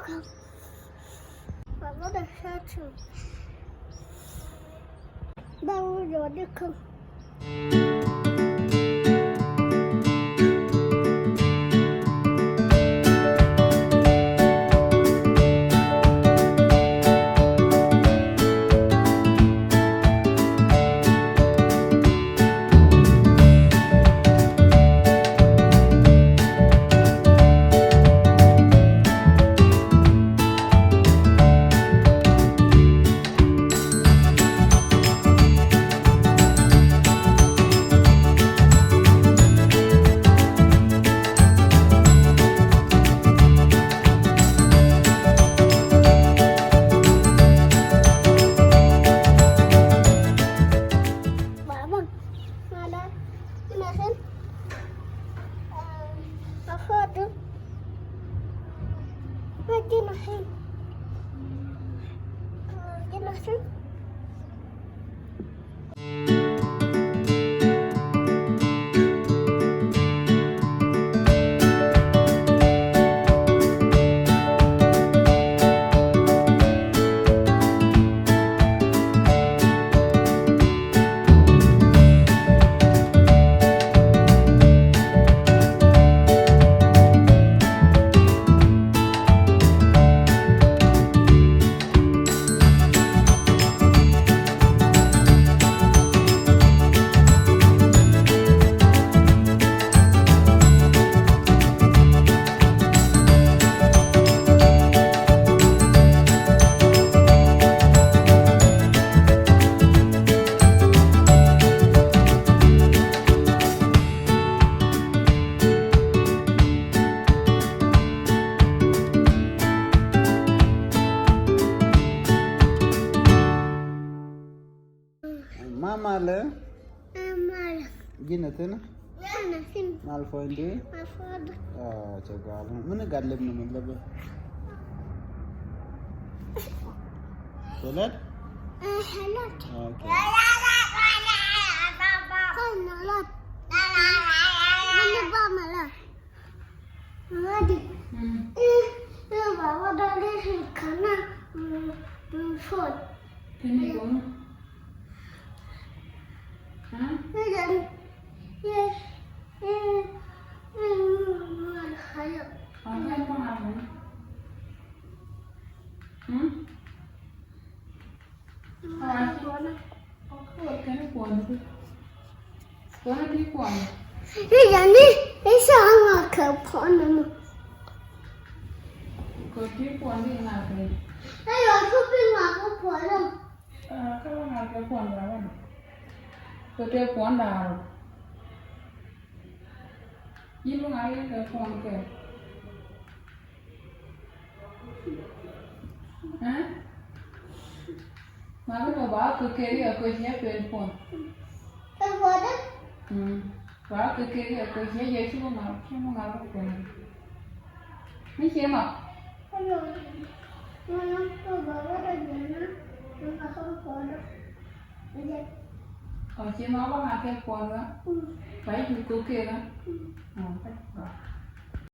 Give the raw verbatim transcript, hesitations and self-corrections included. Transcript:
Come. Baba da sha tu. Ba wu jɔ di come. Baba, mala, ina hin. Afodu. Ina hin. Ina hin. Mama lɛ. Mama lɛ. Ji̱n a thin. Ji̱n a thin. Mal puɔ̱ny di. Mal puɔ̱ny di. Ah, cɛ gal. Mini gat lep ni mi lep. Cɛ lɛt? Eh, cɛ lɛt. Okay. Kɔn na lɛt. Mini ba ma lɛt. Mama di. Mm. Eh, eh, baba dɔ̱ di si kana. Mm, mm, phone. Kini kɔn. Ha? Eh, jadi. Ye, eh, eh, mm, mm, hayo. Hayo kɔn a kɔn. Hmm? I̱ yani i̱ ca ŋa kɛ puɔ̱n nɔmɔ. Kɛ ti puɔ̱n di ŋa kɛ. Ɛ yɔ cu bi ŋa kɛ puɔ̱n nɔmɔ. Kä ŋa kɛ puɔ̱n da̱a̱ wani. Kɛ ti puɔ̱n da̱a̱ rɔ. Ji̱n bi ŋa yɛ kɛ puɔ̱n kɛ. Ɛ? Ma bi tɔ ba kɛ keri a kɛ ciɛ pen puɔn. Kɛ puɔn dɛ? Mm. Ba kɛ keri a kɛ ciɛ yɛ ci bi ŋa, ci bi ŋa bi puɔn. Ni ciɛ ma? Hello. Ma, ma, ba ba da jɛ na. Ma ka puɔn dɛ. Ɔ ciɛ ma ba ŋa kɛ puɔn dɛ. Mm. Ba yi kɛ keri dɛ. Mm. Ɔ, ba.